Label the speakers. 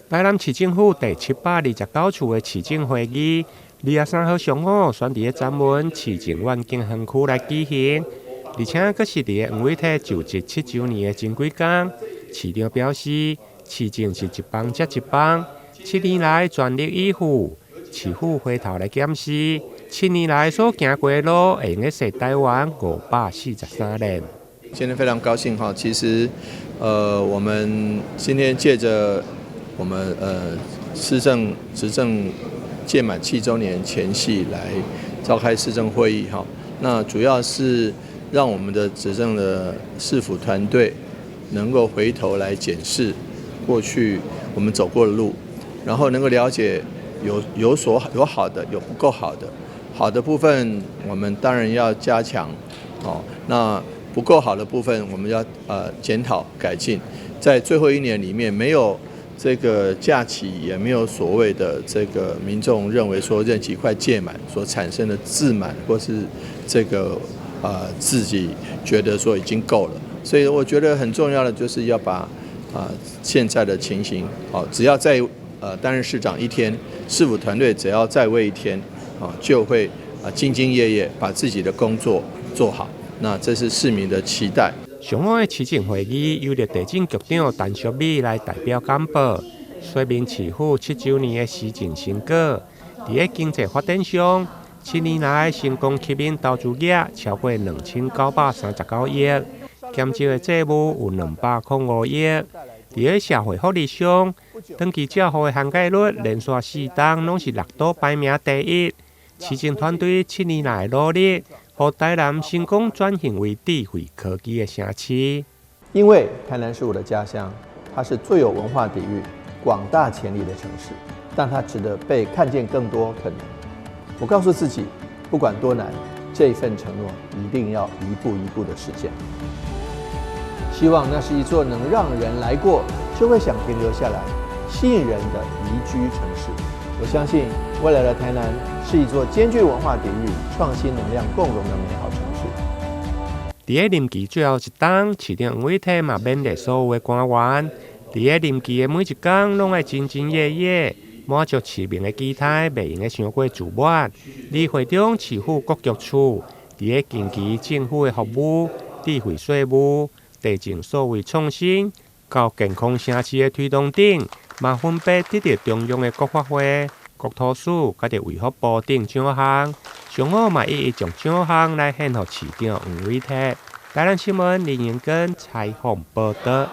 Speaker 1: 台南市政府第729次的市政會議，23號上午選佇咧三文市政願景園區來舉行，而且閣是佇咧黃偉哲就職7週年的前幾工。市長表示，市政是一棒接一棒，7年來全力以赴，市府回頭來檢視，七年來所行過的路，會用得踅台灣543里。
Speaker 2: 今天非常高興哈，其實，我們今天借着我們市政執政屆滿7週年前夕來召開市政會議哈，那主要是讓我們的執政的市府團隊能夠回頭來檢視過去我們走過的路，然後能夠了解有所有好的，有不夠好的，好的部分我們當然要加強，哦，那不夠好的部分我們要檢討改進，在最後一年裡面沒有這個假期，也沒有所謂的這個民眾認為說任期快屆滿所產生的自滿，或是這個自己覺得說已經夠了。所以我覺得很重要的就是要把現在的情形，哦，只要在擔任市長一天，市府團隊只要在位一天，啊，就會啊兢兢業業把自己的工作做好。那這是市民的期待。
Speaker 1: 上午的市政會議由著地政局長陳淑美來代表簡報，說明市府七週年的施政成果。佇咧經濟發展上，七年來成功吸引投資額超過2939億，減少的債務有205億。佇咧社會福利上，長期照護的涵蓋率連續四冬攏是六都排名第一。市政團隊七年來努力，予台南成功轉型為智慧科技的城市。
Speaker 2: 因為台南是我的家鄉，它是最有文化底蘊、廣大潛力的城市，但它值得被看見更多可能。我告訴自己，不管多難，這份承諾一定要一步一步的實現。希望那是一座能讓人來過就會想停留下來、吸引人的宜居城市。我相信未來的台南是一座兼具文化底蘊、創新能量共融的美好城市。
Speaker 1: 佇咧任期最後一冬，市長黃偉哲嘛勉勵所有的官員，佇咧任期的每一工，攏愛兢兢業業，滿足市民的期待，袂用得傷過自滿。而會中市府各局處，佇咧近期政府的服務、智慧稅務、地政數位創新、到健康城市的推動頂，嘛分別得著中央的國發會、國土署佮著衛福部等獎項。上午嘛一一將獎項來獻予市長黃偉哲。台南新聞林英根採訪報導。